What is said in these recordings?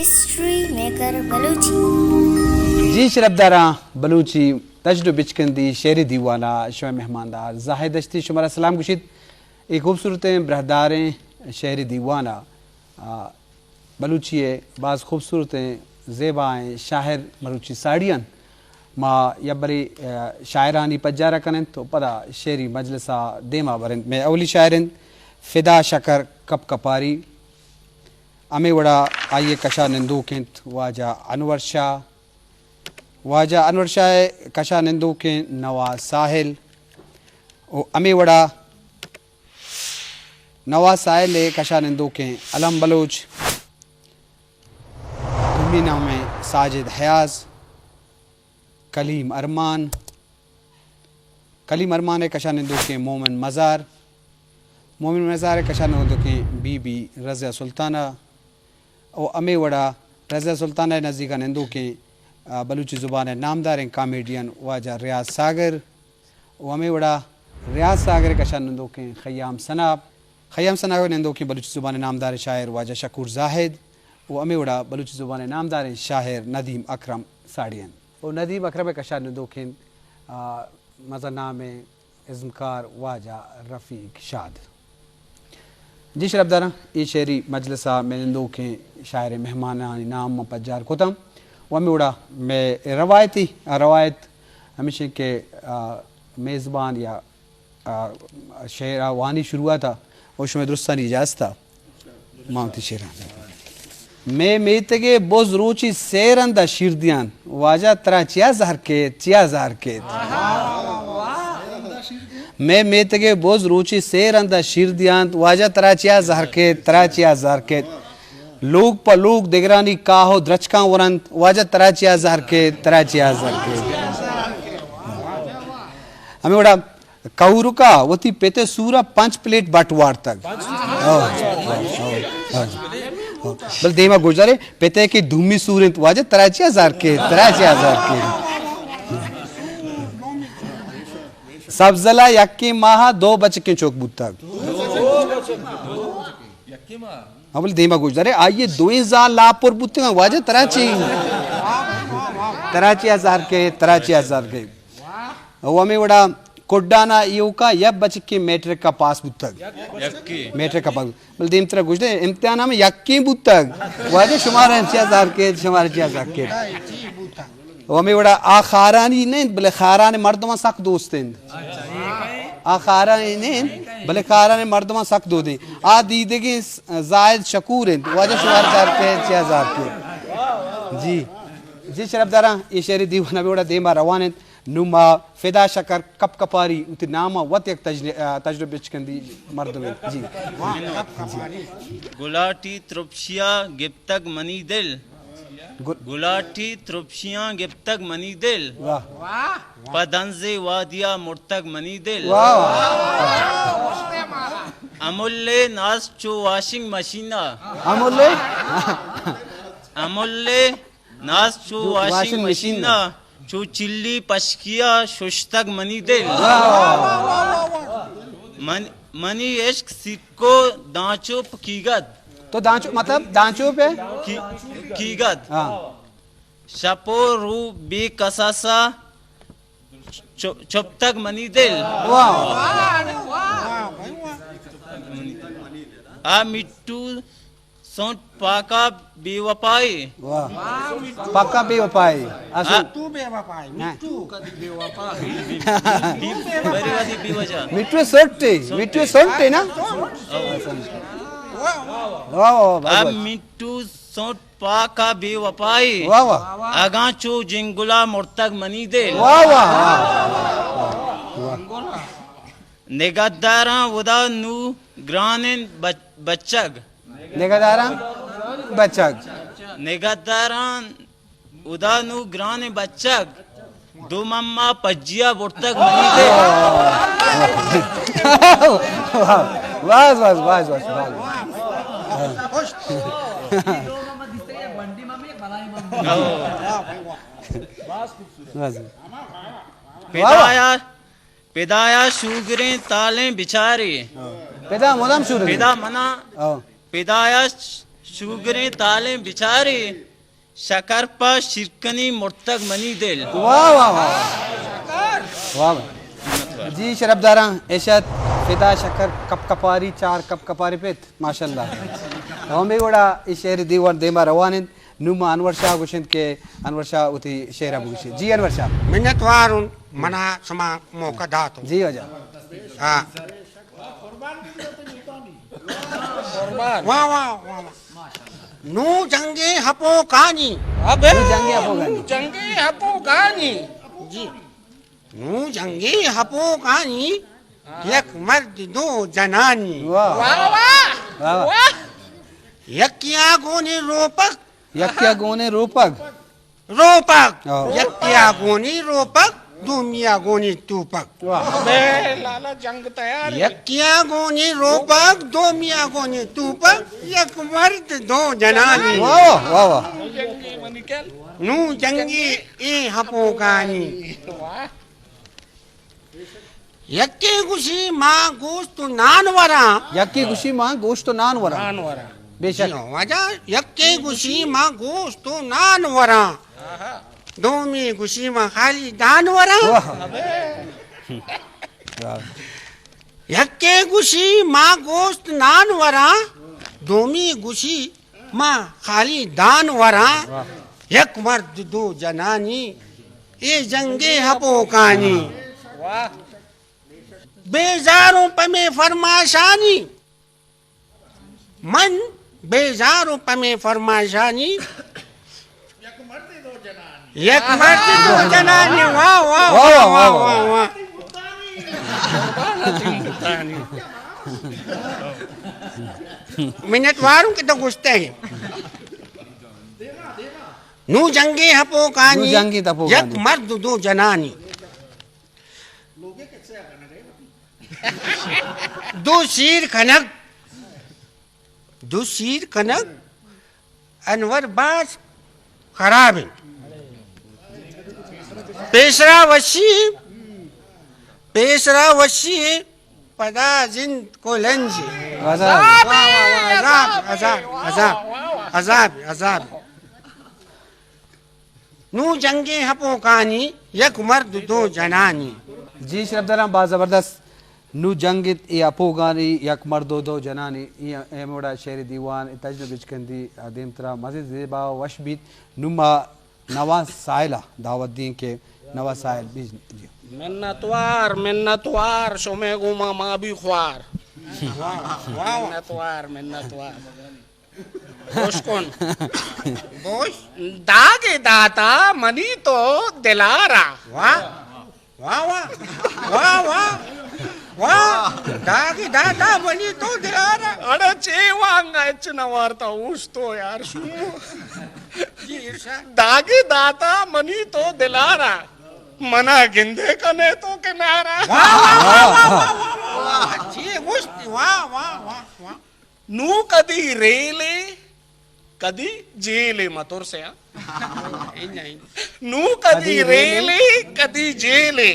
History maker Balochi. جی شرپداراں، بلوچی تجن ءُ بچکندی شعری دیوان ءَ شمئے مہماندار زاہد دشتی شمارا سلام گوشیت۔ اے خوبصورتیں براہداریں شعری دیوان ءَ، آ، بلوچی ءِ باز خوبصورتیں زیبائیں شاعر مروچی ساڑی انت۔ ما یک برے، آ، شاعرانی پجار ءَ کن انت ءُ پدا شعری مجلس ءَ دیما بر انت۔ مئے اولی شاعر انت فدا شکر کپ کپاری۔ ہمے وڑا آئی ءِ کش ءَ نندوک انت واجہ انور شاہ۔ واجہ انور شاہ ءِ کش ءَ نندوکیں نواز ساحل ءُ ہمے وڑا نواز ساحل ءِ کش ءَ نندوکیں علم بلوچ، دومی نام ءَ ساجد حیاز، کلیم ارمان، کلیم ارمان ءِ کش ءَ نندوکیں مومن مزار، مومن مزار ءِ کش ءَ نندوکیں بی بی رضیہ سلطانہ ءُ ہمے وڑا رضیہ سلطانہ ءِ نزیک ءَ نندوکیں، آ، بلوچی زبان ءِ نامداریں کامیڈین واجہ ریاض ساگر ءُ ہمے وڑا ریاض ساگر ءِ کش ءَ نندوکیں خیام ثنا، خیام ثنا ءِ نندوکیں بلوچی زبان ءِ نامداریں شاعر واجہ شکور زاہد ءُ ہمے وڑا بلوچی زبان ءِ نامداریں شاعر ندیم اکرم ساڑی انت۔ ءُ ندیم اکرم ءِ کش ءَ نندوکیں، آ، مزن نامیں ازمکار واجہ رفیق شاد۔ جی شرپداراں، اے شعری مجلس ءَ مئے نندوکیں شاعر مہمانانی نام من پجار کتاں ءُ ہمے وڑا مئے روایتی، آ، روایت ہمیش انت کہ، آ، میزبان یا، آ، شعر ءِ وانی شروعات ءَ ءُ شمئے درستانی اجازت ءَ ما وتی شعراں۔ مئے میتگ ءِ بز روچے سے رند ءَ شیر دیانت، واجہ ترا چیا زہر کیت، چیا زہر کیت؟ مئے میتگ ءِ بز روچے سے رند ءَ شیر دیانت، واجہ ترا چیا زہر کیت، ترا چیا زہر کیت؟ لوگ پہ لوگ دگرانی کاہ ءُ درچکاں ورنت، واجہ ترا چیا زہر کیت، ترا چیا زہر کیت؟ ہمے وڑا کہورکا وتی پت ءِ سورا پنچ پلیٹ بٹ وارتگ۔ ہو، ہو، ہو، ہو۔ بل دیما گوشدارے، پت ءِ کہ دومی سور انت، واجہ ترا چیا زہر کیت، ترا چیا زہر کیت؟ سبزل ءَ یکیں ماہ ءَ دو بچکیں چک بوتگ۔ ہاں، بل دیما گوشدارے، آئی ءِ دوئیں زال لاپ پر بوتگ، واجہ ترا چی؟ ترا چیا زہر کیت، ترا چیا زہر کیت؟ ءُ ہمے وڑا کڈان ءَ ایوکا یک بچکے میٹرک ءَ پاس بوتگ۔ یکے۔ میٹرک ءَ پاس۔ بل دیمترا گوشت ئے، امتحان ءَ ہم یکیں بوتگ۔ واجہ شمارا چیا زہر کیت، شمارا چیا زہر کیت؟ ءُ ہمے وڑا آ خارانی نہ انت، بلے خاران ءِ مردماں سک دوست انت۔ آ خارانی نہ انت، بلے خاران ءِ مردماں سک دوست انت۔ آ دیدگیں س-، زاہد شکور انت۔ واجہ شمارا زہر کیت، چیا زہر کیت؟ جی۔ جی شرپداراں، اے شعری دیوان ہمے وڑا دیما روان انت۔ نوں ما فدا شکر کپ کپاری وتی نام ءَ وت یک تجن-، آ، تجربہ بچکندی مردمے۔ جی۔ گلاٹی ترپشیا گپتگ منی دل۔ گل- گلاٹی ترپشیاں گپتگ منی دل۔ واہ۔ پہ دنزے وادیا مرتگ منی دل۔ واہ، واہ۔ املے ناز چو واشنگ مشینا۔ املے؟ املے ناز چو جو واشنگ واشنگ مشین مشین نا۔ نا، چو چلی پشکیا ششتگ منی دل۔ واہ۔ من، منی عشق سکو دانچو پہ کیگد۔ تو دانچو، مطلب دانچو پہ؟ کی-، کیگد۔ ہاں۔ شپو رو بے کساسا چ-، چپتگ منی دل۔ واہ۔ آ مٹو سنٹ پاکا بے وفائی۔ واہ۔ پاکا بے وفائی۔ اصل آ۔ تو بے وفائی، ہاں۔ مٹو۔ بے وفائی۔ بے، بے وفائی۔ مٹو سنٹ ہے، مٹو سنٹ ہے نا؟ واہ، واہ، واہ، آ واہ۔ مٹو سنٹ پاکا بے وفائی۔ واہ، واہ۔ اگاں چو جنگلا مرتگ منی دل۔ واہ، واہ، واہ۔ نگہداراں ہدا نوں گرانیں بچ-، بچگ۔ نگہداراں بچگ۔ نگہداراں ہدا نوں گرانیں بچگ۔ دو مما پجیا برتگ منی دل۔ واہ، واہ، واہ، واہ، واہ۔ واہ۔ پدایا، پدایا شوگریں تالیں بچارے۔ پدا مدام شوگریں۔ پدا منا، ہاں۔ پدایا ش-، شوگریں تالیں بچارے، شکر پہ شیرکنی مرتگ منی دل۔ واہ، واہ، واہ۔ واہ، واہ۔ جی، شرپداراں، ایش ات فدا شکر کپ کپاری، چار کپ کپاری پت، ماشاءاللہ۔ تو ہمے وڑا اے شعر دیوان دیما روان انت۔ نوں ما انور شاہ گوشنت کہ انور شاہ وتی شعر ء بگوشیت۔ جی انور شاہ۔ منتوار اوں، منا شما موقع داتو۔ جی واجہ۔ ہاں۔ واہ، واہ، واہ، واہ۔ نوں جنگیں ہپوکانی۔ ابے، نوں جنگیں ہپوکانی۔ نوں جنگیں ہپوکانی۔ جی۔ نوں جنگیں ہپوکانی۔ یک مرد دو جنانی۔ واہ۔ واہ، واہ۔ واہ، واہ۔ واہ۔ یکیا گونی روپک۔ یکیا گونی روپک۔ روپک۔ ہاں۔ یکیا گونی روپک، دومیا گونی توپک۔ واہ۔ ابے لالا، جنگ تیار ہے۔ یکیا گونی روپک، دومیا گونی توپک، یک مرد دو جنانی۔ واہ، واہ، واہ۔ نوں جنگی منی کل۔ نوں جنگی اے ہپوکانی۔ واہ۔ یکے گوشی ما گوشت و نان وراں۔ یکے گوشی ما گوشت و نان وراں۔ نان وراں۔ بے شک۔ جی ہو واجہ، یکے گوشی ما گوشت و نان وراں۔ آہا۔ دومی گوشی ما خالی دان وراں۔ واہ۔ ابے۔ واہ۔ یکے گوشی ما گوشت نان وراں، دومی گوشی ما خالی دان وراں۔ واہ۔ یک مرد دو جنانی، اے جنگے ہپوکانی۔ واہ۔ بیزاروں پمے فرمائشانی، من بیزاروں پمے فرمائشانی۔ یک مرد دو جنانی۔ واہ، واہ، واہ، واہ، واہ، واہ، واہ۔ واہ۔ منت واروں کہ تو گوشتے ہیں۔ نوں جنگیں ہپوکانی، نوں جنگیں ہپوکانی۔ یک مرد دو جنانی۔ دو سیر کنگ، دو سیر کنگ، انور باز خراب انت۔ پیسرا وشی، پیسرا وشی، پدا زند کلنجی۔ عذاب۔ واہ، واہ، واہ، عذاب، عذاب، عذاب، عذاب، عذاب۔ نوں جنگیں ہپوکانی، یک مرد دو جنانی۔ جی شرپداراں، باز زبردست۔ نوں جنگ انت اے ہپوکانی، یک مرد و دو جنانی۔ اے، اے موڑا شعر دیوان، اے تجن و بچکندی دیمترا مزید زیبا و وش بیت۔ نوں ما نواز ساحل ء دعوت دیں کہ نواز ساحل بیز۔ جی۔ منتوار، منتوار، شمے گوما ما بھی خوار۔ واہ، واہ، واہ۔ منتوار، منتوار۔ گوش کن۔ گوش۔ داگے داتا منی تو دلارا۔ واہ۔ واہ، واہ۔ واہ، واہ۔ واہ۔ داگے داتا منی تو دلارا۔ اڑے چے وانگا اچ نہ وارتا اوشتو یار شومو۔ جی ارشاد۔ داگے داتا منی تو دلارا۔ منا گندے کنے تو کنارا۔ واہ، واہ، واہ۔ چے گوشتی؟ واہ، واہ، واہ، واہ۔ نوں کدی ریل ء، کدی جیل ء، مہ ترسے ہاں۔ نوں کدی ریل ء، کدی جیل ء،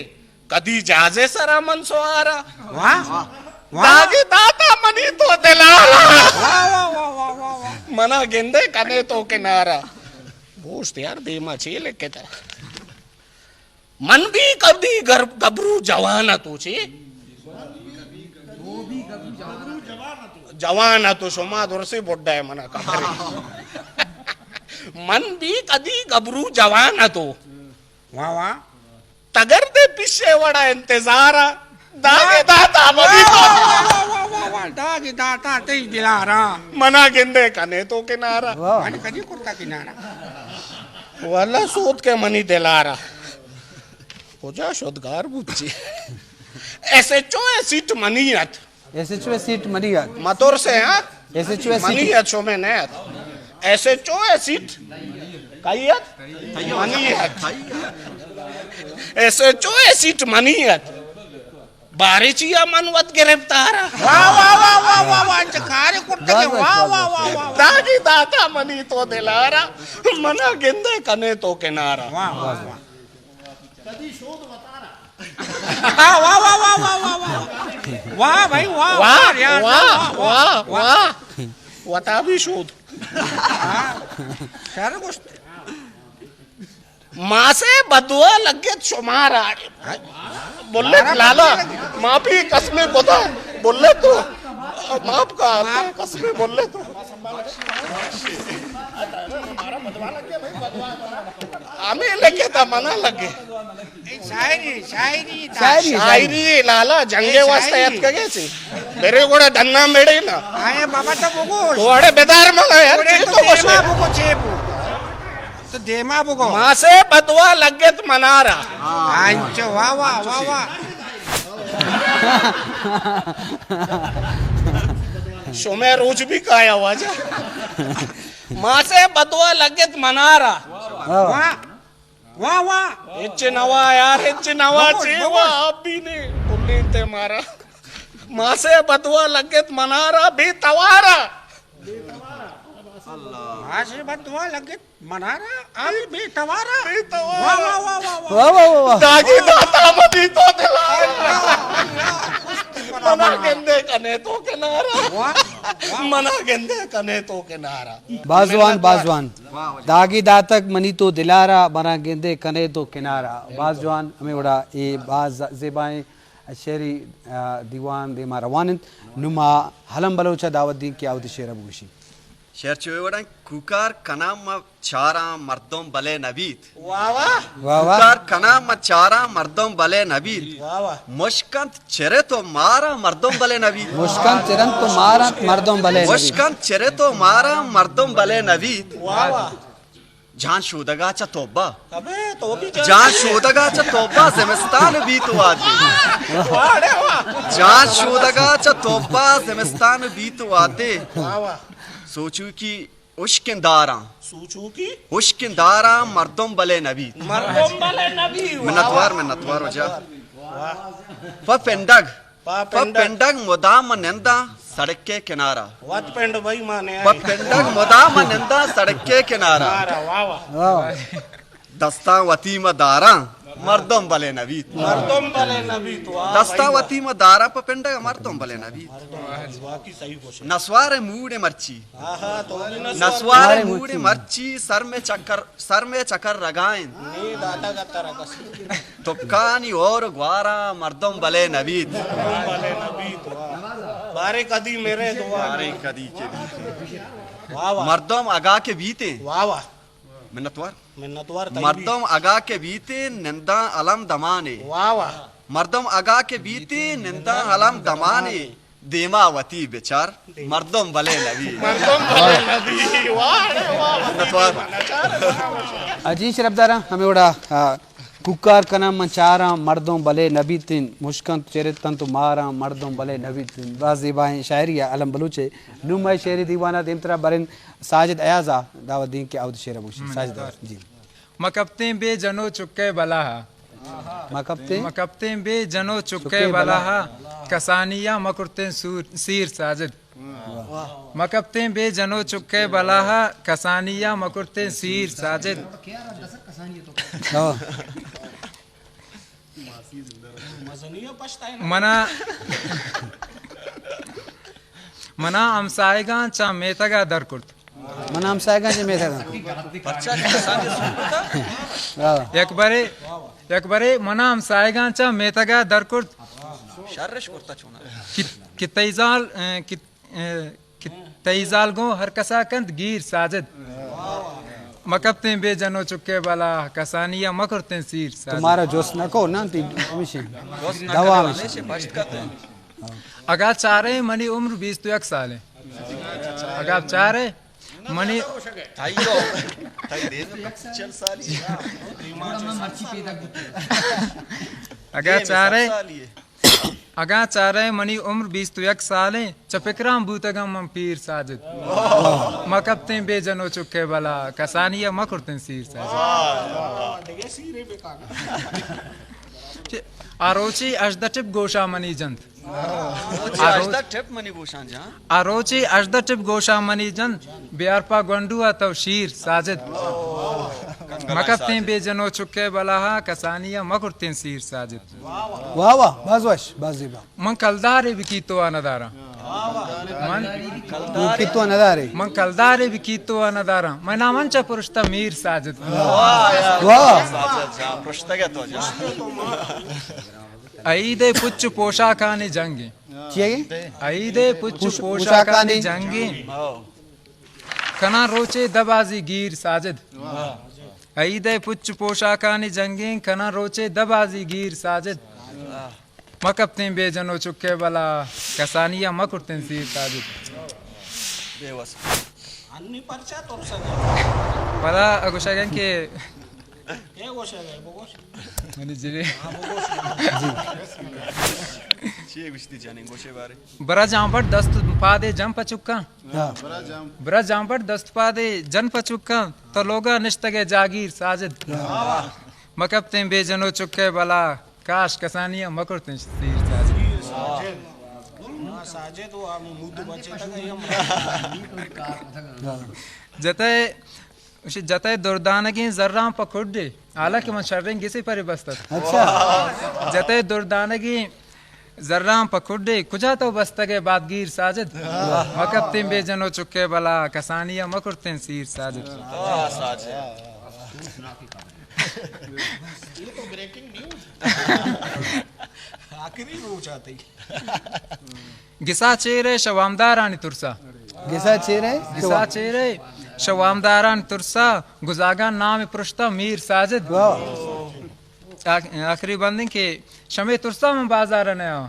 کدی جہاز ء سرا من سوار آں۔ واہ، واہ۔ داگے داتا منی تو دلارا۔ واہ، واہ، واہ، واہ، واہ، واہ۔ منا گندے کنے تو کنارا۔ گوشت یار دیما چے لکھتا۔ من بھی کدی گر-، گبرو جوان ء تو چے؟ جوان ء تو شما درسے بڈا ہے منا خبر ہے۔ من بھی کدی گبرو جوان ء تو۔ واہ، واہ۔ تگر دے پیشے وڑا انتظار ء۔ داگے داتا منی تو۔ واہ، واہ، واہ، واہ، واہ، داگے داتا تئی دلارا۔ منا گندے کنے تو کنارا۔ واہ۔ من کدی کرتا کنارا۔ واللہ سوت کے منی دلارا۔ کجا شد گار بوت چی؟ ایس ایچ او ء سیٹ منی ات۔ ایس ایچ او ء سیٹ منی ات۔ مترسے ہاں؟ ایس ایچ او ء سیٹ منی ات، شمے نہ ات۔ ایس ایچ او ء سیٹ کئی ات؟ منی ات۔ ایس ایچ او ء سیٹ منی ات۔ بارے چیا من وت گرفتار آں۔ واہ، واہ، واہ، واہ، واہ، واہ، انچ کارے کرتگ۔ واہ، واہ، واہ، واہ، واہ۔ داگے داتا منی تو دلارا، منا گندے کنے تو کنارا۔ واہ، واہ، واہ۔ واہ، واہ، واہ، واہ، واہ، واہ۔ واہ بھائی، واہ، واہ، واہ، یار، واہ، واہ، واہ، واہ، واہ۔ واہ۔ وتا بھی شود۔ ہاں؟ شر گوشت۔ ماسے بدوا لگت شمارا۔ بولے لالا، معافی قسم خدا، بولے تو، معاف کا، قسم بولے تو۔ ہمیں لگے تا منا لگے۔ شاعری، شاعری، شاعری، شاعری۔ شاعری لالا جنگے واسطہ یاد کگے سی۔ میرے گوڑا دھنا میڑے نا۔ آئے بابا تو بگوش۔ تو اڑے بیدار منا یار، اڑے چی تو تو گوشے؟ دیما بگو، چی بو؟ تو دیما بگو۔ ماسے بدوا لگت منارا۔ ہاں، انچو، واہ، واہ، واہ، واہ۔ شمے روچ بھی کایا واجہ۔ ماسے بدوا لگت منارا۔ واہ۔ واہ۔ واہ، واہ۔ ہچ نوا یار، ہچ نوا بگوش، چی بگوش۔ واہ، آپ بھی نے۔ کلین تے مارا۔ ماسے بدوا لگت منارا بے توارا۔ ماسے بدوا لگت منارا، آپ بے توارا۔ بے توارا۔ واہ، واہ، واہ، واہ، واہ۔ واہ، واہ، واہ، واہ۔ داگی داتا مدی تو دلارا۔ منا گندے کنے تو کنارا۔ واہ، واہ۔ منا گندے کنے تو کنارا۔ بازوان، بازوان۔ داگی داتگ منی تو دلارا، منا گندے کنے تو کنارا۔ باز جوان، ہمے وڑا اے باز زیبائیں شعری، آ، دیوان دیما روان انت۔ نوں ما حلم بلوچ ء دعوت دیں کہ آ وتی شعر ء بگوشی۔ شعر چو اے وڑا انت، کوکار کناں ما چاراں مردم بلے نہ بیت۔ واہ واہ۔ واہ واہ۔ کوکار کناں ما چاراں مردم بلے نہ بیت۔ واہ واہ۔ مشکنت چرے تو مارا مردم بلے نہ بیت۔ مشکنت چرنت تو مارا مردم بلے نہ بیت۔ مشکنت چرے تو مارا مردم بلے نہ بیت۔ واہ واہ۔ جان شودگا چہ توبہ۔ ابے، تو بھی جان جان شودگا چہ توبہ زمستان بیت وادے۔ واہ رے واہ۔ جان شودگا چہ توبہ زمستان بیت وادے۔ واہ واہ۔ سوچو کی اشکن داراں۔ سوچو کی؟ اشکن داراں مردم بلے نہ بیت۔ مردم بلے نہ بیت۔ منتوار، منتوار وجہ۔ واہ۔ پہ پنڈگ۔ پہ پہ پنڈگ۔ پنڈگ مدام ننداں سڑکے کنارا۔ وت پنڈ بھائی مانے پہ آئی۔ پنڈگ مدام ننداں سڑکے کنارا۔ کنارا، واہ واہ۔ واہ۔ دستاں وتی ما داراں، مردم بلے نہ بیت۔ مردم بلے نہ بیت، واہ دستاں بھائی واہ۔ وتی ما داراں پہ پنڈگ مردم بلے نہ بیت۔ مردم بلے نہ بیت، واقعی صحیح گوشے۔ نسوار موڈ مرچی۔ آہا، تو بھی نسوار۔ نسوار موڈ مرچی۔ مرچی، سر میں چکر، سر میں چکر رگائیں۔ نی داتا گتا رگس۔ تکانی اور گوارا مردم بلے نہ بیت۔ مردم بلے نہ بیت، واہ۔ بارے کدی میرے دعا۔ بارے کدی کے بیت۔ واہ واہ۔ مردم اگا کے بیتے۔ واہ واہ۔ منتوار۔ منتوار تئی بھی۔ مردم اگا کے بیتے ننداں علم دمانے۔ واہ واہ۔ مردم اگا کے بیتے ننداں علم دمانے۔ دیما وتی بچار، مردم بلے نبی۔ مردم بلے نبی۔ واہ رے واہ۔ منتوار۔ اجی شرفداراں، ہمے وڑا، آ، کوکار کناں من چاراں، مردم بلے نبیتن، مشکنت چرتن تو ماراں، مردم بلے نبیتن۔ باز زیبائیں شاعری ء علم بلوچ ء۔ نوں مئے شعری دیوان ء دیمترا برن ساجد ایاز ء دعوت دیں کہ آ وتی شعر ء بگوشی۔ ساجد ایاز، جی۔ مکپتیں بے جن و چکئے بلاہا۔ مکپتیں؟ مکپتیں بے جن و چکئے چکئے بلاہا۔ بلاہا۔ کسانیا مکرتیں سور، سیر ساجد۔ واہ۔ مکپتیں بے جن و چکئے بلاہا۔ کسانیا مکرتیں سیر ساجد۔ ہاں۔ منا، منا ہمسائگاں چہ میتگا در کرت۔ منا ہمسائگاں چہ میتگا۔ پرچا کہ کسانی سوکتا؟ ہاں۔ یک برے، یک برے منا ہمسائگاں چہ میتگا در کرت۔ شرش کرتا چونا۔ کہ، کہ تئی زال، اے، کہ اے، کہ تئی زال گوں ہر کسا کنت گیر ساجد۔ مکپتیں بے جن و چکے بلا، کسانی ء مکرتیں سیر ساجد۔ تو مارا جست نہ کو، نہ تی ہمیشہ۔ جست نہ دوا کرو، ہمیشہ۔ ہمیشہ پشت کتے۔ اگاں چارے منی عمر بیست و یک سال ہے۔ اگاں چارے منی تھائی رو، تھائی دیر میں پچیس سال ہی۔ اگاں چارے اگاں چارئے منی عمر بیست و یک سالیں، چہ پکراں بوتگاں من پیر ساجد۔ مکپتیں بے جن و چکئے بلا، کسانی ء مکرتیں سیر ساجد۔ آ روچی ہژدہ ٹپ گوشاں منی جنت۔ آ روچی ہژدہ ٹپ منی گوشاں جان۔ آ روچی ہژدہ ٹپ گوشاں منی جنت، بیار پہ گونڈو ء تو شیر ساجد۔ مکپتیں بے جن و چکئے بلاہا، کسانی ء مکرتیں سیر ساجد۔ واہ واہ، باز وش، باز زیبا۔ من کلدارے بکی تو آ نداراں۔ من، تو کیت ءَ نہ دارے۔ من کلدارے بہ کیت ءَ نہ داراں۔ مئے نام انچا پرشتہ میر ساجد۔ واہ۔ ساجد جان، پرشتگ ئے تو جان۔ عید ءِ پچ ءُ پوشاکانی جنگیں۔ چی ئے؟ عید ءِ پچ ءُ پوش-، پوشاکانی پوشاکانی جنگیں۔ ہو۔ کناں روچے دبازی گیر ساجد۔ واہ۔ عید ءِ پچ ءُ پوشاکانی جنگیں، کناں روچے دبازی گیر ساجد۔ واہ۔ مکپتیں بے جن ءُ چک ءِ بلا، کسانی ءَ مکرتیں سیر ساجد۔ بے وس۔ انی پرچا ترسگ ئے؟ پدا گوشگ انت کہ اے گوشگ ئے، بگوش۔ منی جنین۔ ہاں، بگوش۔ جی۔ چی گوشتی جنین گوشے بارے؟ برا جان بٹ دست پادے جن پہ چکاں۔ ہاں۔ برا جان بٹ دست پادے جن پہ چکاں، تو لوگا نشتگ ئے جاگیر ساجد۔ ہاں۔ مکپتیں بے جن ءُ چک ءِ بلا، کاش کسانی ءَ مکرتیں سیر ساجد۔ ساجد۔ ہاں، ساجد ءُ ہم مود بچے تک ہم۔ جتئے، جتئے دردانگیں زراں پہ کڈے، حالانکہ من شریں گسے پرے بستت۔ اچھا۔ جتئے دردانگیں زراں پہ کڈے، کجا تو بستگ ئے بادگیر ساجد؟ مکپتیں بے جن ءُ چک ءِ بلا، کسانی ءَ مکرتیں سیر ساجد۔ واہ، ساجد۔ یہ تو بریکنگ نیوز۔ آخری روچ آتی۔ گسا چیرے شہ وامدارانی ترسا۔ گسا چیرے؟ گسا چیرے شہ وامدارانی ترسا، گزاگاں نام پرشتہ میر ساجد۔ واہ۔ آ-، آخری بندیں کہ شمے ترسا من بازار ءَ نیاں۔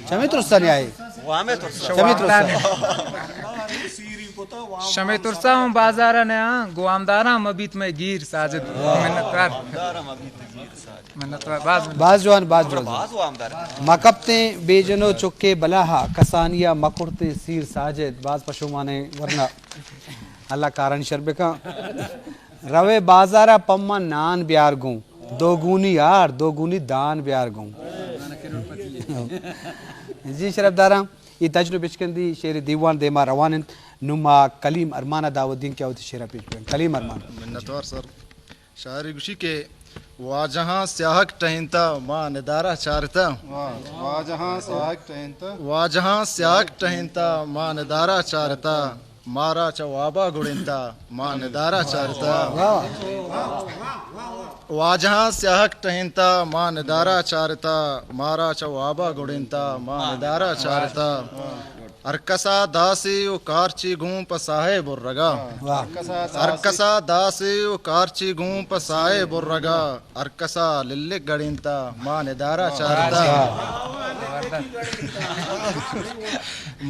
شمے ترسا نیائے؟ وامے ترسا۔ شمے ترسا۔ شمے ترسا من بازار ءَ نیاں، گوں وامداراں مہ بیت مئے گیر ساجد۔ منتوار۔ منتوار، باز منتوار۔ باز جوان، باز جوان۔ باز وامدار۔ مکپتیں بے جن ءُ چک ءِ بلاہا، کسانی ءَ مکرتیں سیر ساجد، باز پشومانیں ورنا۔ اللہ کارانی شر بکن۔ روے بازار ءَ پہ من نان بیار گوں، دو گونی ہار، دو گونی دان بیار گوں۔ جی شرپداراں، اے تجن ءُ بچکندی شعر دیوان دیما روان انت۔ نوں ما کلیم ارمان ءَ دعوت دیں کہ آ وتی شعر ءَ پیش بکنت۔ کلیم ارمان۔ منتوار سر۔ شاعرے گوشی کہ واجہاں سیاہگ ٹہینتا ما ندارہ چارتا۔ واہ، واجہاں سیاہگ ٹہینتا۔ واجہاں سیاہگ ٹہینتا ما ندارہ چارتا۔ مارا چہ وابا گڑینتا ما ندارہ چارتا۔ واہ۔ واجہاں سیاہگ ٹہینتا ما ندارہ چارتا۔ مارا چہ وابا گڑینتا ما ندارہ چارتا۔ ہر کسا داسے و کارچے گوں پہ ساہے برگا۔ واہ۔ ہر کسا داسے و کارچے گوں پہ ساہے برگا۔ ہر کسا للک گڑینتا ما ندارہ چارتا۔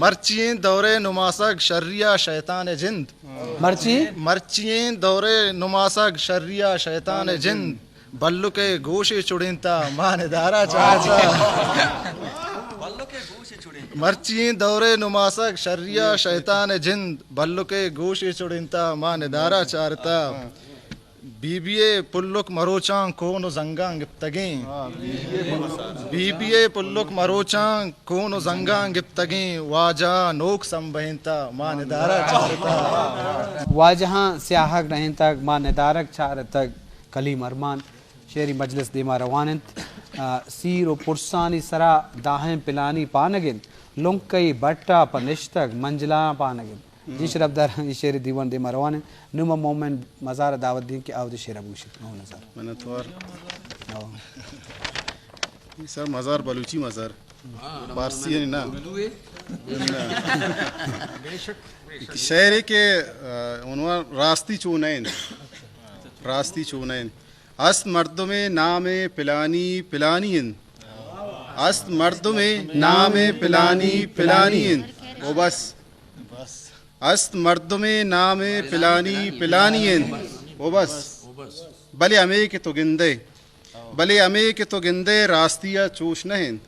مرچی ایں دورے نماسگ شریا شیطان جند۔ مرچی؟ مرچی ایں دورے نماسگ شریا شیطان جند۔ بلکے گوشے چڑینتا ما ندارہ چارتا۔ مرچی ایں دورے نماسگ شریا شیطان جند، بلکے گوشے چڑینتا ما ندارہ چارتا۔ بی بی ءِ پلک مروچاں کون و زنگاں گپتگیں۔ بی بی ءِ پلک مروچاں کون و زنگاں گپتگیں، واجہ نوک سمبہینتا ما ندارہ چارتا۔ واجہاں سیاہگ ٹہینتگ ما ندارگ چارتگ۔ کلیم ارمان۔ شعری مجلس دیما روان انت۔ آ، سیر و پرسانی سرا داہیں پلانی پانگ انت۔ لنکئی بٹا پہ نشتگ منجلاں پانگ انت۔ جی شرپدار، اے شعری دیوان دیما روان انت۔ نوں ما مومن مزار ءَ دعوت دیں کہ آ وتی شعر ءَ بگوشیت۔ مومن مزار۔ منتوار۔ ہو۔ اے سر مزار بلوچی مزار۔ پارسی یعنی نا۔ شعرے کہ، آ، عنوان راستی چو نہ انت۔ راستی چو نہ انت۔ است مردمے نام پلانی پلانی انت۔ است مردمے نام پلانی پلانی انت۔ و بس۔ است مردمے نام پلانی پلانی انت۔ و بس۔ بلے ہمے کہ تو گندئے، بلے ہمے کہ تو گندئے راستی ءَ چوش نہ انت۔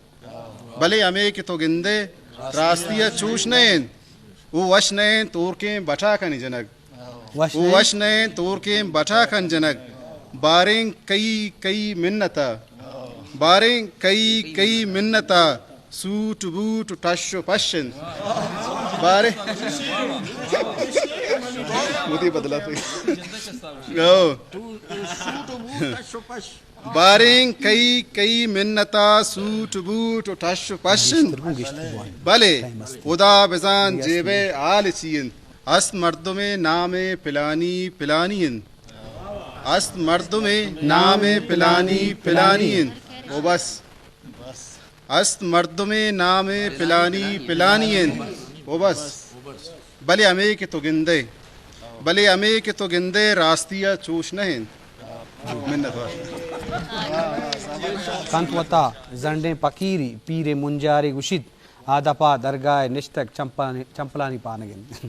بلے ہمے کہ تو گندئے راستی ءَ چوش نہ انت۔ او وش نہ انت تورکیں بٹاکنی جنگ۔ وش او نہ انت۔ وش نہ انت تورکیں بٹاکن جنگ۔ باریں کئی کئی منت ءَ۔ باریں کئی کئی منت ءَ۔ سوٹ بوٹ ٹش و پش انت۔ باریں، وتی بدلا پہ۔ او۔ باریں کئی کئی منتا سوٹ بوٹ و ٹش و پش انت۔ بلے خدا بزان جیبے حال چی انت۔ است مردمے نام پلانی پلانی انت۔ است مردمے نام پلانی پلانی انت۔ و بس۔ است مردمے نام پلانی پلانی انت و بس۔ بلے ہمے کہ تو گندئے، بلے ہمے کہ تو گندئے راستی ء چوش نہ انت۔ منت وار۔ کنت وتا زنڈیں پکیری، پیرے منجارے گوشیت، آ دپا درگاہ ء نشتگ چمپانی، چمپلانی پانگ انت۔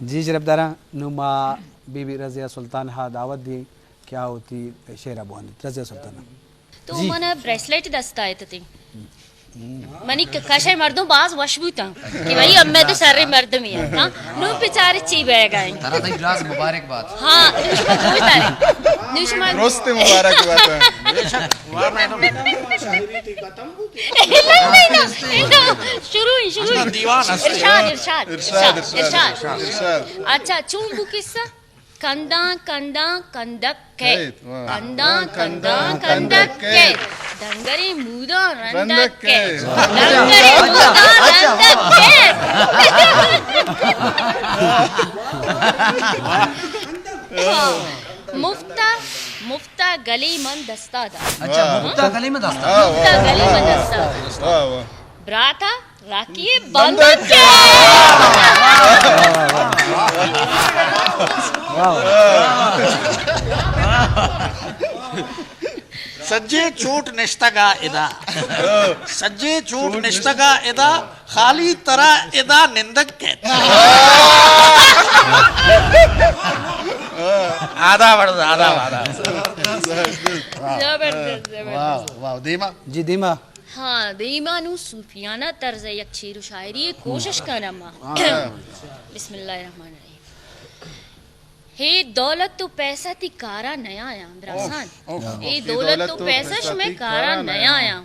جی شرپداراں، نوں ما بی بی رضیہ سلطان ء دعوت دیں کہ آ وتی شعر ء بوانیت۔ رضیہ سلطان۔ تو جی۔ من بریسلیٹ دستا اتتیں۔ منی ک-، کشے مردم باز وش بوتاں کہ بھئی امے تو شریں مردمے انت، ہاں۔ نوں بچار چی بیگا انت۔ ترا تئی راز مبارک بات۔ ہاں، نوں شما گوشت ارے۔ نوں شما درست مبارک بات۔ شروع، شروع۔ اچھا، دیوان است۔ ارشاد، ارشاد، ارشاد، ارشاد، ارشاد۔ ارشاد۔ اچھا، چون بو قصہ؟ کنداں کنداں کندگ کئیت۔ کئیت، واہ۔ کنداں کنداں کندگ کئیت۔ ڈنگریں موداں رندگ کئیت۔ ڈنگریں موداں رندگ کئیت۔ ہاں۔ مفتا، مفتا گلے من دستا دات۔ اچھا، واہ۔ مفتا گلے من دستا۔ واہ، واہ، مفتا گلے من دستا دات۔ واہ، واہ۔ براتا راکی بندگ کئیت۔ سجے چوٹ نشتگا ادا۔ سجے چوٹ نشتگا ادا، خالی ترا ادا نندگ کئیت۔ آداب، آداب، آداب۔ زبردست، زبردست۔ واہ، واہ، دیما۔ جی، دیما۔ ہاں، دیما نوں صوفیانہ طرز ء یک شعر و شاعری ء کوشش کناں ما۔ ہاں۔ بسم اللہ الرحمن الرحیم۔ ہے دولت و پیسہ تی کارا نیایاں، براسان۔ اوف، اوف۔ ہے دولت و پیسہ شمے کارا نیایاں۔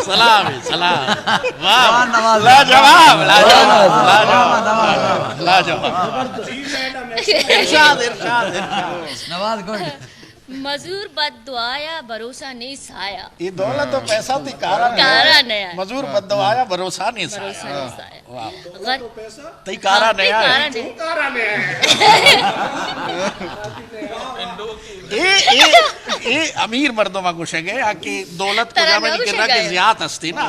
سلام، سلام۔ واہ۔ لاجواب، لاجواب، لاجواب، لاجواب۔ ارشاد، ارشاد، ارشاد۔ نواز گڈ۔ مزور بد دعایا بھروسہ نیست آیا۔ اے دولت و پیسہ تی کارا نہ کارا آیا۔ نہ آیا۔ مزور بد دعایا بھروسہ نیست آیا۔ بھروسہ نیست آیا۔ واہ۔ غر-، تئی کارا ہاں، نہ تئی آیا۔ کارا نہ آیا۔ اے، اے، اے امیر مردم گوشگ ء کہ دولت ترا کجا نہ منی گوشگ کرا کہ ء۔ زیات ہستی نا۔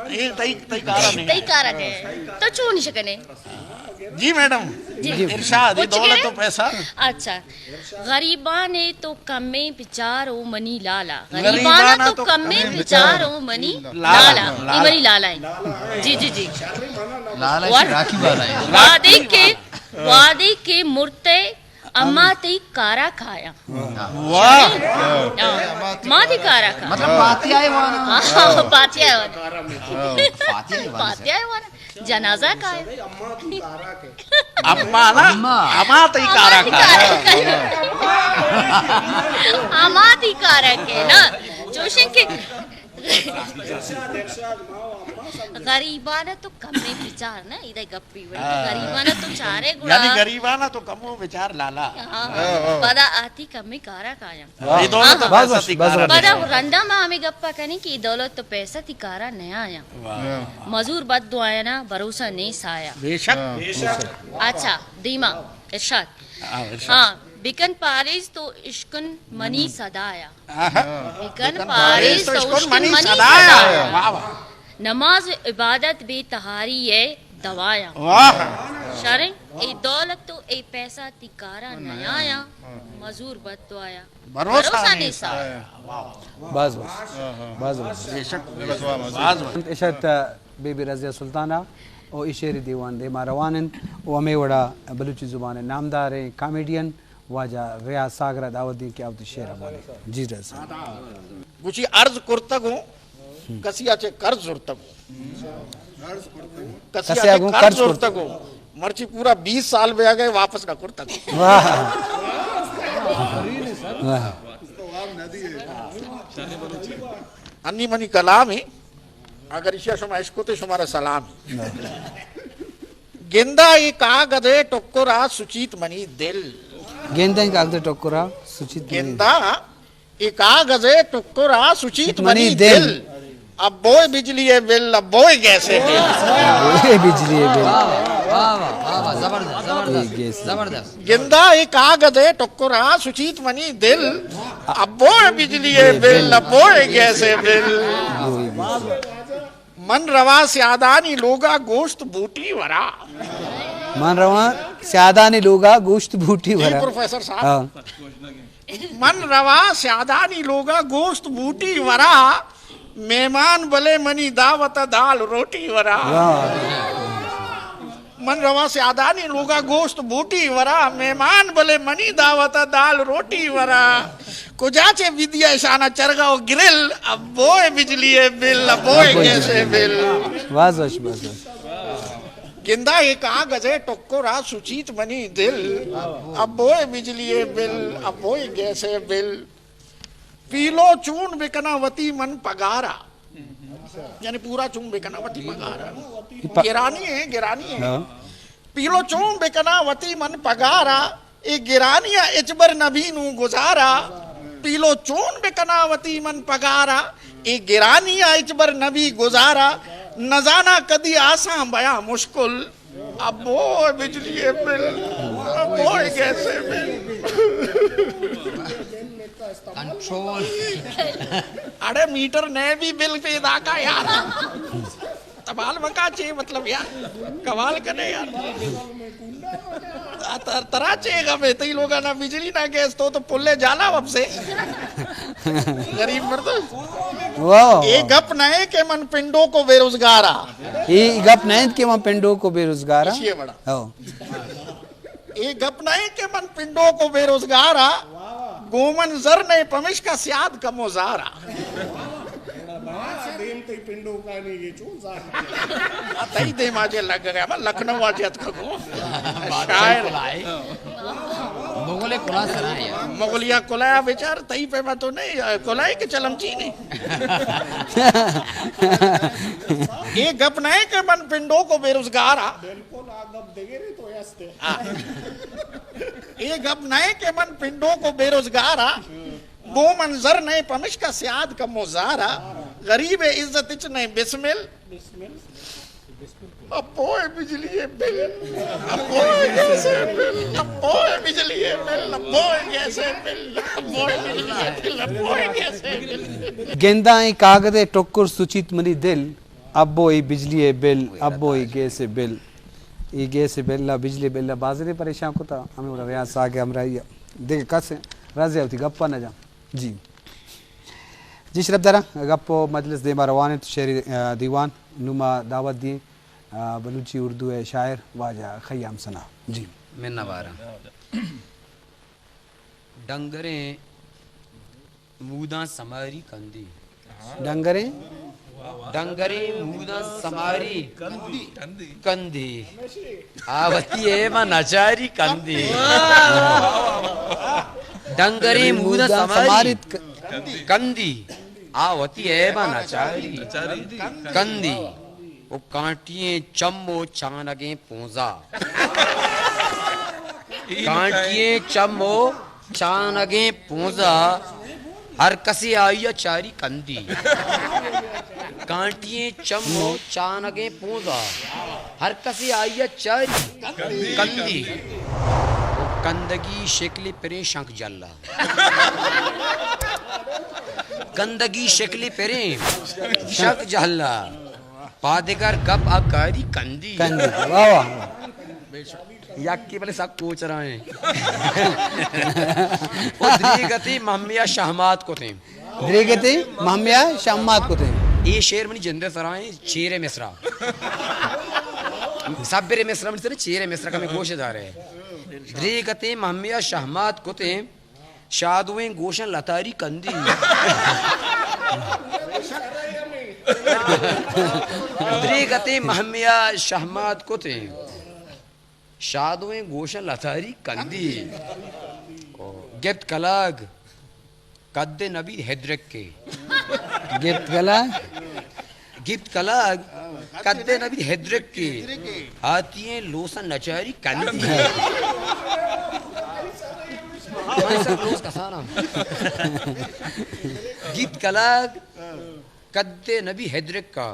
اے تئی، تئی کارا نہ آیا۔ تئی کارا نہ آیا۔ تو چون شکنے؟ جی میڈم، جی۔ ارشاد، یہ دولت و پیسہ۔ اچھا، غریبان تو کمیں بچار او منی لالا۔ غریبان تو کمیں بچار او منی لالا۔ لالا۔ یہ منی لالا ہے۔ جی، جی، جی۔ لالا ہے، راکھی والا ہے۔ وعدے کے، وعدے کے مرتے اما تئی کارا کھایا۔ واہ۔ ہاں۔ ما تئی کارا کھایا۔ مطلب، پاتیا ہے وانا۔ ہاں، پاتیا ہے وانا۔ پاتیا ہے وانا۔ پاتیا ہے وانا۔ جنازہ کا ہے؟ اما نا؟ اما۔ اما تئی کارا کا۔ اما تئی کارا کے نا۔ چوشیں کہ غریبانا تو کمیں بچار نا، ادا گپی وڑی۔ ہاں۔ غریبانا تو چارے گڑا۔ یعنی غریبانا تو کمو بچار لالا۔ ہاں۔ ہاں، ہاں۔ پدا آتی کمیں کارا کایا۔ واہ۔ اے دولت و بس، پیسہ بس، تی بس، کارا بس۔ پدا رندا ما ہمیں گپا کنیں کہ اے دولت و پیسہ تی کارا نیا آیا۔ واہ۔ مزور بد دعایانا بھروسہ نیست آیا۔ بے شک۔ ہاں۔ اچھا، دیما ارشاد۔ ہاں، ارشاد۔ ہاں، بکن پاریز تو اشکن منی صدایا۔ آہا۔ بکن پاریز تو اشکن منی صدایا۔ واہ، واہ۔ نماز عبادت بے تہاری اے دوایاں۔ واہ۔ شریں، اے دولت و اے پیسہ تی کارا نیایاں، مزور بد دعایا۔ بھروسہ نیسا۔ بس، بس۔ بس، بس۔ بے شک۔ بس، بس۔ اشت بی بی رضیہ سلطانہ و ای شعری دیوان دیما روان انت و ہمے وڑا بلوچی زبان نامداریں کامیڈین واجہ ریاض ساگر ء دعوت دیں کہ آ وتی شعر ء بوانیت۔ جی ریاض صاحب۔ گوشی عرض کرتگوں، کسی ء چہ قرض زرتگوں۔ کسی ء چہ قرض زرتگوں۔ مرچی پورا بیس سال بیا گئے، واپس نہ کرتگوں۔ واہ۔ واہ۔ انی منی کلام ہے۔ اگر ایشی ءَ شما اشکتے، شمارا سلام۔ نہ۔ گندا اے کاگد ءِ ٹکر ءَ سچیت منی دل۔ گندا اے کاگد ءِ ٹکر ءَ سچیت منی دل۔ گندا اے کاگد ءِ ٹکر ءَ سچیت منی دل۔ ابو اے بجلی ءِ بل، ابو اے گیس ءِ بل۔ ابو اے بجلی ءِ بل۔ واہ، واہ، واہ، واہ، واہ، زبردست، زبردست، اے گیس ءِ بل۔ زبردست۔ گندا اے کاگد ءِ ٹکر ءَ سچیت منی دل، ابو اے بجلی ءِ بل، ابو اے گیس ءِ بل۔ ابو اے بجلی۔ من رواں سیادانی لوگ ءَ گوشت بوٹی ورا۔ من رواں سیادانی لوگ ءَ گوشت بوٹی ورا۔ پروفیسر صاحب۔ ہاں۔ من رواں سیادانی لوگ ءَ گوشت بوٹی ورا، مہمان بلے منی دعوت ءَ دال روٹی ورا۔ واہ۔ من رواں سیادانی لوگ ءَ گوشت بوٹی ورا، مہمان بلے منی دعوت ءَ دال روٹی ورا۔ کجا چہ بدی ءَ اشان ءَ چرگ ءُ گرل، ابو اے بجلی ءِ بل، ابو اے گیس ءِ بل۔ باز وش، باز وش۔ گندا اے کاگد ءِ ٹکر ءَ سچیت منی دل، ابو اے بجلی ءِ بل، ابو اے گیس ءِ بل۔ پیلو چون بکناں وتی من پگار ءَ۔ یعنی پورا چون بکناں وتی پگار ءَ۔ پ- گرانی ایں، گرانی ایں۔ ہاں۔ پیلو چون بکناں وتی من پگار ءَ، اے گرانی ءَ ہچبر نبی نوں گزار ءَ۔ پیلو چون بکناں وتی من پگار ءَ، اے گرانی ءَ ہچبر نبی گزار ءَ۔ نزاناں کدی آسان بیاں مشکل، ابو اے بجلی ءِ بل، ابو اے گیس ءِ بل۔ کنٹرول۔ اڑے میٹر نئے بی بل پیداک ءَ یار۔ تبال مکا چے مطلب یار۔ کمال کنے یار۔ تر-، ترا چے غم اے؟ تئی لوگ ءَ نہ بجلی نہ گیس، تو تو پلے جالا وپسے۔ غریب مردم۔ واہ۔ اے گپ نہ اے کہ من پنڈوک ءُ بے روزگار آں۔ اے گپ نہ انت کہ من پنڈوک ءُ بے روزگار آں۔ ایشی ءَ وڑا۔ ہو۔ اے گپ نہ اے کہ من پنڈوک ءُ بے روزگار آں۔ گوں من زر نئے پمشکا سیاد کمو زار آں۔ دیم تئی پنڈوکانی اے چون زار؟ آ، تئی دیم ءَ جے لگ گیا، من لکھنؤ ءَ جے اتکگوں۔ شاعر۔ مغل کلا سرا اے۔ مغلیہ کلا بیچار، تئی پیما تو نہیں، کلا کہ چلم چی نہیں۔ اے گپ نہ اے کہ من پنڈوک ءُ بے روزگار آں۔ بالکل، آ گپ دگرے تو است۔ ہاں۔ اے گپ نہ اے کہ من پنڈوک ءُ بے روزگار آں۔ گوں من زر نئے پمشکا سیاد کمو زار آں۔ غریب ءِ عزت اچ نئے بسمل۔ ابو اے بجلی ءِ بل، ابو اے گیس ءِ بل، ابو اے بجلی ءِ بل، ابو اے گیس ءِ بل، ابو اے بجلی ءِ بل، ابو اے گیس ءِ بل۔ گنداں اے کاگد ءِ ٹکر سچیت منی دل، ابو اے بجلی ءِ بل، ابو اے گیس ءِ بل۔ اے گیس ءِ بل ءَ، بجلی ءِ بل ءَ بازیں پریشان کتا، ہمے وڑا ریاض صاحب ءِ ہمراہی ءَ۔ دگہ کس رازی وتی گپ ءَ نہ جاں۔ جی۔ جی شرپداراں، گپ ءُ مجلس دیما روان انت، شعری، آ، دیوان۔ نوں ما دعوت دئیں، آ، بلوچی اردو ءِ شاعر واجہ خیام ثنا۔ جی۔ منت واراں۔ ڈنگریں موداں سماری کندی۔ ڈنگریں؟ ڈنگریں موداں سماری کندی۔ آ وتی ایباں نچاری کندی۔ ڈنگریں موداں سماری کندی۔ آ وتی ایباں نچاری کندی۔ او کانٹی ایں چم ءُ چانگیں پونزا۔ کانٹی ایں چم ءُ چانگیں پونزا، ہر کسے آئی ءَ چاری کندی۔ کانٹی ایں چم ءُ چانگیں پونزا، ہر کسے آئی ءَ چاری کندی۔ کندگی شکل پریں شنک جلا۔ کندگی شکل پریں شنک جلا۔ پادگر گپ ءَ کاری کندی۔ کندی۔ واہ واہ۔ یکے بلے سک کوچرا ایں۔ او دریگتیں مہمیا شہمات کتیں۔ دریگتیں مہمیا شہمات کتیں۔ اے شعر منی جند ءِ سرا ایں، چیر ءِ مصرع۔ صبر ءِ مصرع منی سرا، چیر ءِ مصرع کمے گوش دارے۔ دریگتیں مہمیا شہمات کتیں۔ شادویں گوشاں لتاری کندی۔ دریگتیں مہمیا شہمات کتیں۔ شادویں گوشاں لتاری کندی۔ گپت کلاگ قد نبی ہدرکے۔ گپت کلاگ۔ گیت کلاگ کدے نبی ہدرک کے، آتی ہیں لوسا نچاری کندی۔ ہمارے سر لوس کسانا۔ گیت کلاگ کدے نبی ہدرک کا،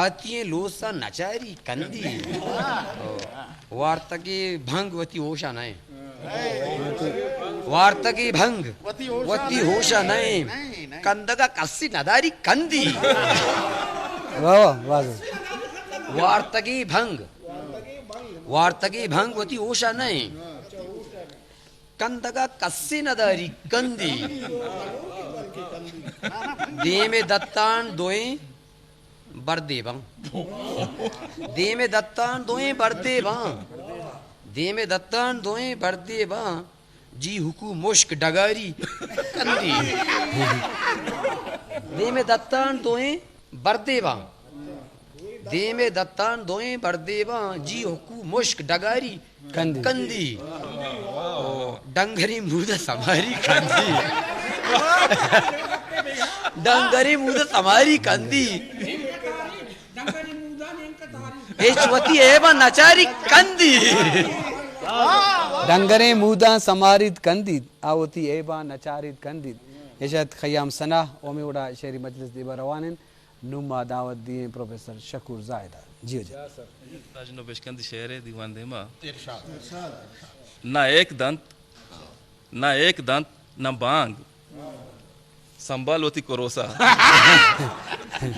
آتی ہیں لوسا نچاری کندی۔ وارتگی بھنگ وتی ہوشا نئے۔ وارتگی بھنگ وتی ہوشا نئے۔ کندگا کسی نداری کندی۔ واہ واہ، واہ واہ۔ وارتگی بھنگ، وارتگی بھنگ وتی ہوشا نئے۔ کندگا کسی نداری کندی۔ دیم دتان دوئیں بردے باں۔ دیم دتان دوئیں بردے باں۔ دیم دتان دوئیں بردے باں۔ جی حکو مشک ڈگاری کندی۔ دیم دتان دوئیں بردے باں۔ دیم دتان دوئیں بردے باں۔ جی حکو مشک ڈگاری کندی۔ کندی۔ او، ڈنگری مودہ سماری کندی۔ ڈنگری مودہ سماری کندی۔ ہچ وتی عیباں نچاری کندی۔ ڈنگریں موداں سماریت کندیت، آ وتی عیباں نچاریت کندیت۔ ارشاد خیام ثنا، اومی وڑا شعری مجلس دیما روان انت۔ نوں ما دعوت دیئیں پروفیسر شکور زاہد ءَ۔ جی ہو جان۔ تاج نو بشکندی شعرے دیوان دیما۔ نہ ایک دنت، نہ ایک دنت، نہ بانگ، سنبھال وتی کروسا۔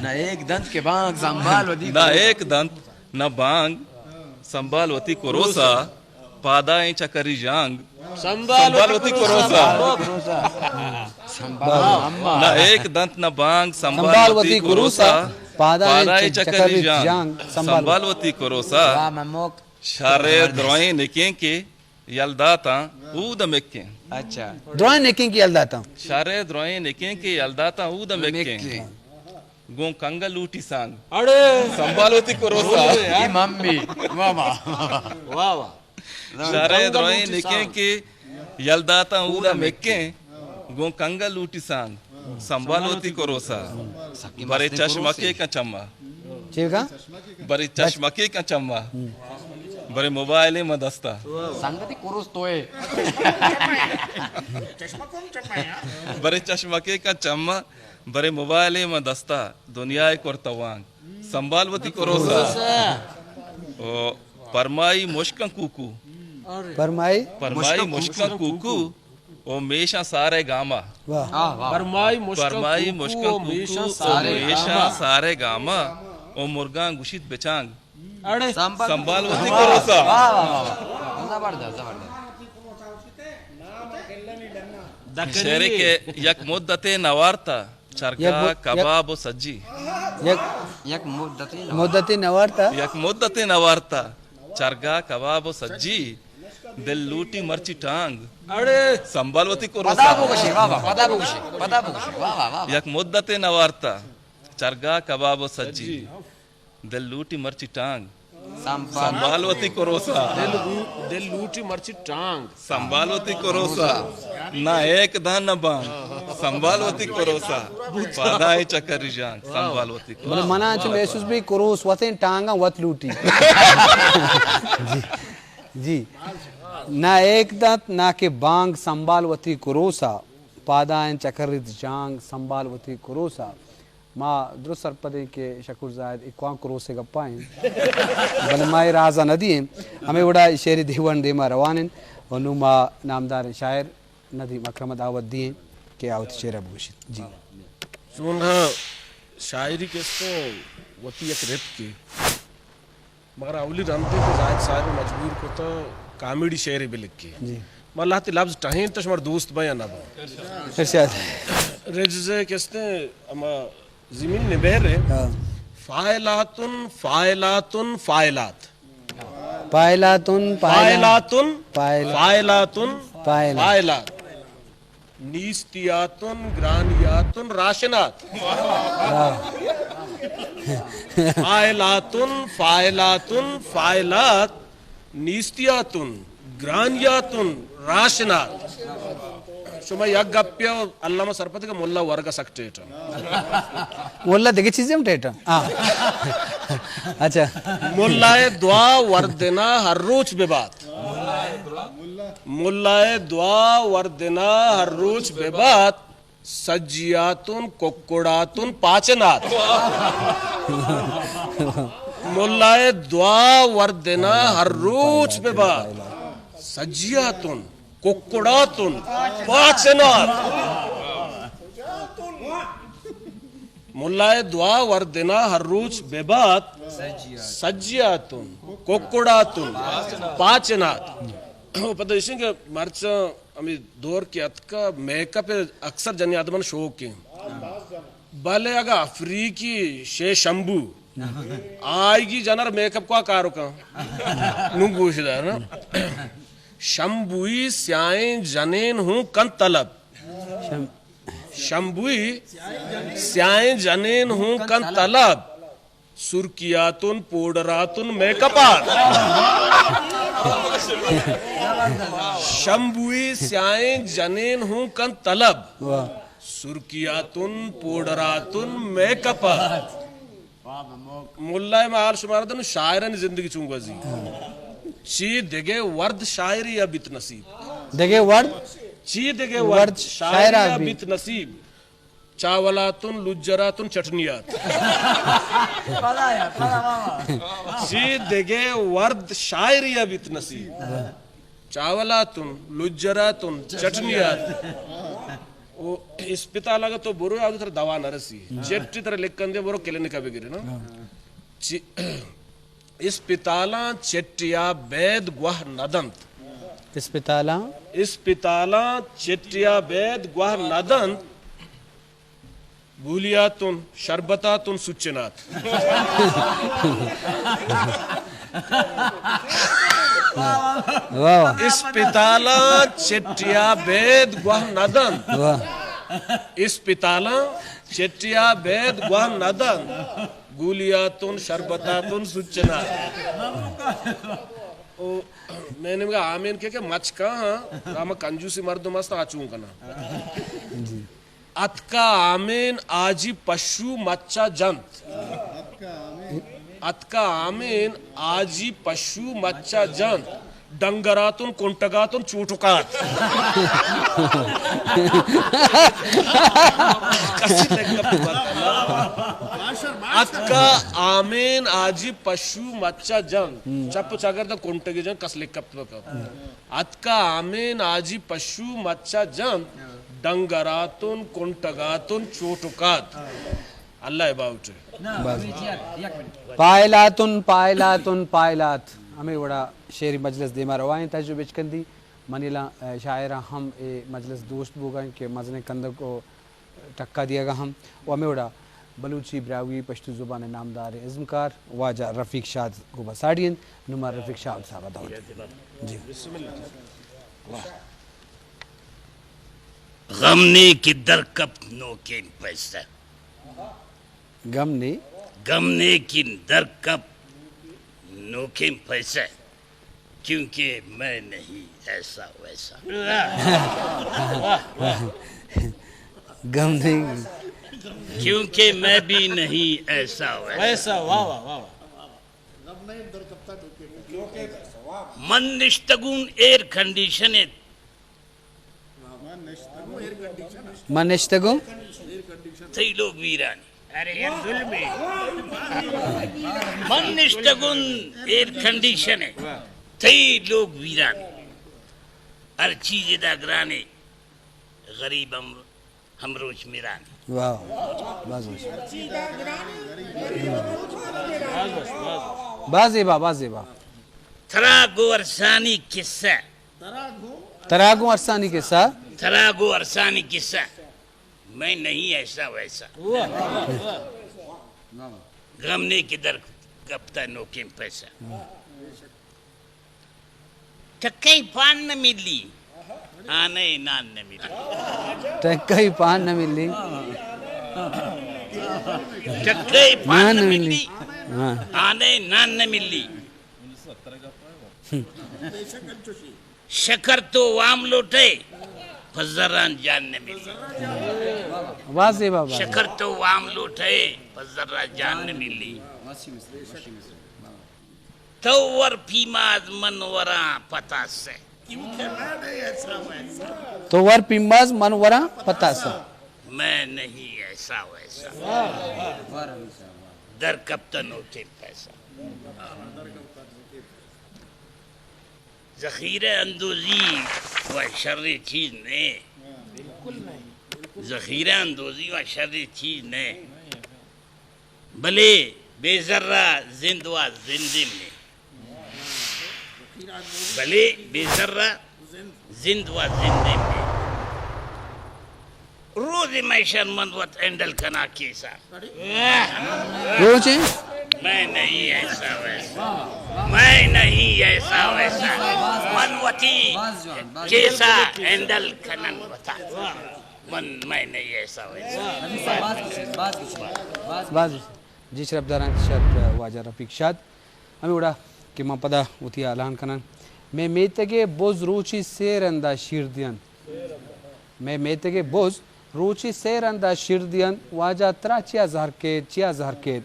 نہ ایک دنت کہ بانگ، سنبھال وتی نہ کروسا۔ ایک دنت، نہ بانگ، سنبھال وتی کروسا۔ پادائیں چکری جانگ، سنبھال وتی کروسا۔ سنبھال وتی کروسا۔ نہ ایک دنت نہ بانگ، سنبھال وتی کروسا۔ پادائیں چکری جانگ، سنبھال وتی کروسا۔ واہ مموک۔ شرے درائیں نکیں کہ یل داتاں اود مکیں۔ اچھا۔ درائیں نکیں کہ یل داتاں۔ شرے درائیں نکیں کہ یل داتاں اود مکیں۔ مکیں۔ گوں کنگل لوٹی سانگ۔ اڑے! سنبھال وتی کروسا۔ اے ممی۔ واہ، واہ، واہ، واہ۔ واہ، واہ۔ شرے درائیں نکیں کہ یل داتاں اودا مکیں۔ گوں کنگل لوٹی سانگ۔ سنبھال وتی کروسا۔ برے چشمکے کن چما۔ چی کن؟ برے چشمکے کن چما۔ برے موبائلے ما دستا۔ سنگتی کروس توئے۔ برے چشمکے کن چما۔ برے موبائلے ما دستا، دنیائے کرتہ وانگ۔ سنبھال وتی کروسا۔ او پرمائی مشکاں کوکو۔ پرمائی؟ پرمائی مشکاں کوکو۔ او میشاں سارے گاما۔ واہ۔ آہ، واہ۔ پرمائی مشکاں کوکو، او میشاں سارے گاما۔ او مرگاں گوشیت بچانگ۔ اڑے۔ سنبھال وتی کروسا۔ واہ، واہ، واہ، واہ۔ زبردست، زبردست۔ شعرے کہ یک مدتے نوارتا، چرگا، یک مد-، یک کباب و سجی۔ یک، یک مدتے نوارتا۔ مدتے نوارتا۔ یک مدتے نوارتا، چرگا، کباب و سجی۔ دل لوٹی مرچی ٹانگ۔ اڑے۔ سنبھال وتی کروسا۔ پدا بگوشے، واہ، واہ، پدا بگوشے، پدا بگوشے، واہ، واہ، واہ، واہ۔ یک مدتے نوارتا، چرگا، کباب و سجی۔ دل لوٹی مرچی ٹانگ۔ سنبھال۔ سنبھال وتی کروسا۔ دل، دل لوٹی مرچی ٹانگ۔ سنبھال وتی کروسا۔ نہ ایک دان نہ بانگ۔ سنبھال وتی کروسا۔ پادائیں چکری جانگ۔ سنبھال وتی کروسا۔ بلے منا انچو محسوس بی کروس وتیں ٹانگاں وت لوٹی۔ جی۔ جی۔ نہ ایک دنت نہ کہ بانگ سنبھال وتی کروسا۔ پادائیں چکریت جانگ سنبھال وتی کروسا۔ ما درست سرپدیں کہ شکور زاہد اے کوان کروس ءِ گپا انت، بلے ما اے راز ءَ نہ دئیں۔ ہمے وڑا اے شعری دیوان دیما روان انت و نوں ما نامداریں شاعر ندیم اکرم ءَ دعوت دئیں کہ آ وتی شعر ءَ بگوشیت۔ جی۔ چونہا شاعری کہ است وتی یک رپکے، مگر اولی رند ءَ کہ زاہد صاحب ءَ مجبور کتا کامیڈی شعرے بلکے۔ جی۔ ما لہتے لبز ٹہینت، شمار دوست باں یا نہ باں۔ ارشاد۔ رجز ءَ کہ است ہما زمین نبہر ءَ۔ ہاں۔ فاعلاتن، فاعلاتن، فاعلات۔ فاعلاتن، فاعلات۔ فاعلاتن، فاعل-، فاعلاتن، فاعل-، فاعلات۔ نیستیاتن، گرانیاتن، راشنات۔ ہاں۔ فاعلاتن، فاعلاتن، فاعلات۔ نیستیاتن، گرانیاتن، راشنات۔ شما یک گپے ءَ علامہ سرپد کہ ملا ورگ ءَ سک ٹیٹ اَنت۔ ملا دگہ چیزے ہم ٹیٹ اَنت۔ ہاں۔ اچھا۔ ملا ءِ دعا وردن ءَ ہر روچ بہ بات۔ ملا ءِ دعا وردن ءَ ہر روچ بہ بات۔ سجی آتن، ککڑ آتن، پاچن آت۔ ملا ءِ دعا وردن ءَ ہر روچ بہ بات۔ سجی آتن، ککڑ آتن، پاچن آت۔ ملا ءِ دعا وردن ءَ ہر روچ بہ بات۔ سجی آتن، ککڑ آتن، پاچن آت۔ پدا ایشیں کہ مرچاں ہمے دور کہ اتکا، میک اپ اکثر جنی آدمان شوق ایں۔ بلے اگاں افریقی شے شمبو، آئیگی جنر میک اپ کوا کارو کن۔ نوں گوش دار نا۔ شمبوئی سیاہیں جنین ہوں کن طلب۔ شم- شمبوئی سیاہیں جنین ہوں کن طلب۔ سرکی آتن، پوڈر آتن، میک اپ آت۔ شمبوئی سیاہیں جنین ہوں کن طلب۔ واہ۔ سرکی آتن، پوڈر آتن، میک اپ آت۔ ملا ءَ ما حال شمارا دنوں شاعرانی زندگی چون گوزی۔ چی دگہ ورد شاعری ءَ بیت نصیب۔ دگہ ورد؟ چی دگہ ورد ورد شاعری ءَ شاعر بیت۔ بیت نصیب۔ چاول آتن، لجر آتن، چٹنی آت۔ چی دگہ ورد شاعری ءَ بیت نصیب۔ چاول آتن، لجر آتن، چٹنی آت۔ او اسپتال اگہ تو برو، آ ترا دوا نہ رسی۔ چٹی ترا لکھن دے، برو کلینک ءَ بگرے نا۔ چی-، اسپتالاں چٹیا بید گوہ نہ دنت۔ اسپتالاں؟ اسپتالاں چٹیا بید گوہ نہ دنت۔ گولی آتن، شربت آتن، سچن آت۔ واہ، واہ۔ اسپتالاں چٹیا بید گوہ نہ دنت۔ واہ۔ اسپتالاں چٹیا بید گوہ نہ دنت۔ گولی آتن، شربت آتن، سچن آت۔ او، میں نے کہا، آمین کہ، کہ مچ کہاں، ہاں؟ ہم کنجوسی مردم است، آ چون کنا۔ جی۔ اتکا آمین آجی پشو مچا جنت۔ اتکا آمین آجی پشو مچا جنت۔ ڈنگراتن، کنٹگاتن، چوٹکات۔ کسی لگا پہ بات۔ اتکا آمین آجی پشو مچا جنت۔ چپ چاگرد کنٹگی جنت، کس لکپ بکا۔ اتکا آمین آجی پشو مچا جنت، ڈنگراتن، کنٹگاتن، چوٹکات۔ اللہ ءِ باہوٹ۔ پائلاتن، پائلاتن، پائلات۔ ہمے وڑا شعری مجلس دیما روا ایں، تجربہ بچکندی۔ منی لا-، شاعراں ہم اے مجلس دوست بوگا ایں کہ مزنیں کندگ و ٹکا دیگا ہم۔ و ہمے وڑا بلوچی براہوئی پشتو زبان ءِ نامداریں ازمکار واجہ رفیق شاد گوں ما ساڑی انت۔ نوں ما رفیق شاد صاحب ءَ دعوت دیں۔ جی۔ غم نے کہ در کپت نوکیں پیسہ۔ غم نے؟ غم نے کہ در کپت نوکیں پیسہ۔ کیونکہ میں نہیں ایسا ویسا۔ غم نے۔ کیونکہ میں بھی نہیں ایسا ویسا۔ ویسا، واہ، واہ، واہ، واہ۔ من نشتگوں ایئر کنڈیشن ءَ۔ من نشتگوں۔ تئی لوگ ویرانی۔ ارے، یک ظلمے۔ من نشتگوں ایئر کنڈیشن ءَ۔ تئی لوگ ویرانی۔ ہر چیز ادا گرانے۔ غریب ہم ہمروچ میرانی۔ واہ، باز وش۔ باز زیبا، باز زیبا۔ ترا گوں ارسانی قصہ۔ ترا گوں ارسانی قصہ۔ ترا گوں ارسانی قصہ۔ میں نہیں ایسا ویسا۔ غم نے کہ در کپتا نوکیں پیسہ۔ ٹکئی پان نہ ملی، آنے نان نہ ملی۔ ٹکئی پان نہ ملی۔ ٹکئی پان نہ ملی، ہاں۔ آنے نان نہ ملی۔ شکر تو وام لوٹئے، پہ زراں جان نہ ملی۔ واہ زیبا بابا۔ شکر تو وام لوٹئے، پہ زراں جان نہ ملی۔ تو ور پیماز من وراں پتاسہ۔ تو ور پیماز من وراں پتاسہ۔ میں نہیں ایسا ویسا۔ در کپتہ نوٹیں پیسہ۔ ذخیرہ اندوزی و شریں چیز نہ۔ ذخیرہ اندوزی و شریں چیز نہ۔ بلے بے زرا زند و زندیں نہ۔ بلے بے زرا زند و زندیں نہ۔ روز محشر من وت ہینڈل کناں کیسا۔ روچے؟ میں نہیں ایسا ویسا۔ میں نہیں ایسا ویسا۔ من وتی کیسا ہینڈل کنن وتا۔ من، میں نہیں ایسا ویسا۔ باز جی شرپداراں، شرپ واجہ رفیق شاد۔ ہمے وڑا کہ من پدا وتی اعلان کناں، مئے میتگ ءِ بز روچے سے رندا شیر دینت۔ مئے میتگ ءِ بز روچے سے رندا شیر دینت، واجہ ترا چیا زہر کیت، چیا زہر کیت؟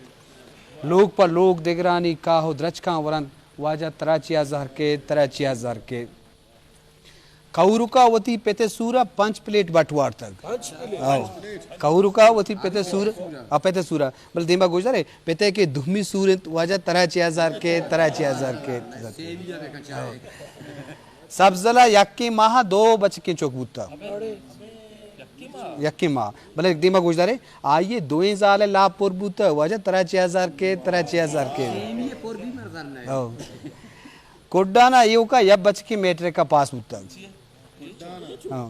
لوگ پہ لوگ دگرانی کاہ و درچکاں ورنت، واجہ ترا چیا زہر کیت، ترا چیا زہر کیت؟ کہورکا وتی پت ءِ سورا پنچ پلیٹ بٹ وارتگ۔ ہو۔ کہورکا وتی پت ءِ سور، آ، پت ءِ سورا۔ بلے دیما گوشدارے، پت ءِ کہ دومی سور انت، واجہ ترا چیا زہر کیت، ترا چیا زہر کیت۔ سبزل ءَ یکیں ماہ ءَ دو بچکیں چک بوتگ۔ یکیں ماہ۔ بلے دیما گوشدارے، آئی ءِ دوئیں زال ءِ لاپ پر بوتگ، واجہ ترا چیا زہر کیت، ترا چیا زہر کیت۔ ہو۔ کڈان ءَ ایوکا یک بچکے میٹرک ءَ پاس بوتگ۔ ہاں۔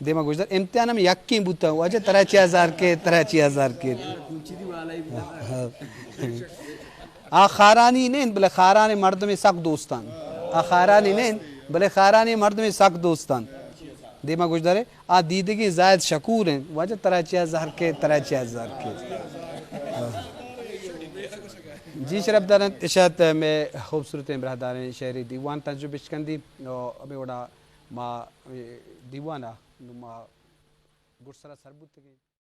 دیما گوشدار، امتحان ہم یکیں بوتگ، واجہ ترا چیا زہر کیت، ترا چیا زہر کیت۔ ہاں۔ آ خارانی نہ انت، بلے خارانی مردمے سک دوستان۔ آ خارانی نہ انت، بلے خارانی مردمے سک دوستان۔ دیما گوشدارے، آ دیدگیں زاہد شکور انت، واجہ ترا چیا زہر کیت، ترا چیا زہر کیت۔ جی شرپداراں، اش ات مئے خوبصورتیں براہداریں شعری دیوان تنجو بشکندی۔ و ہمے وڑا ما اے دیوان ءَ نوں ما گڈسرا سر بوتگیں۔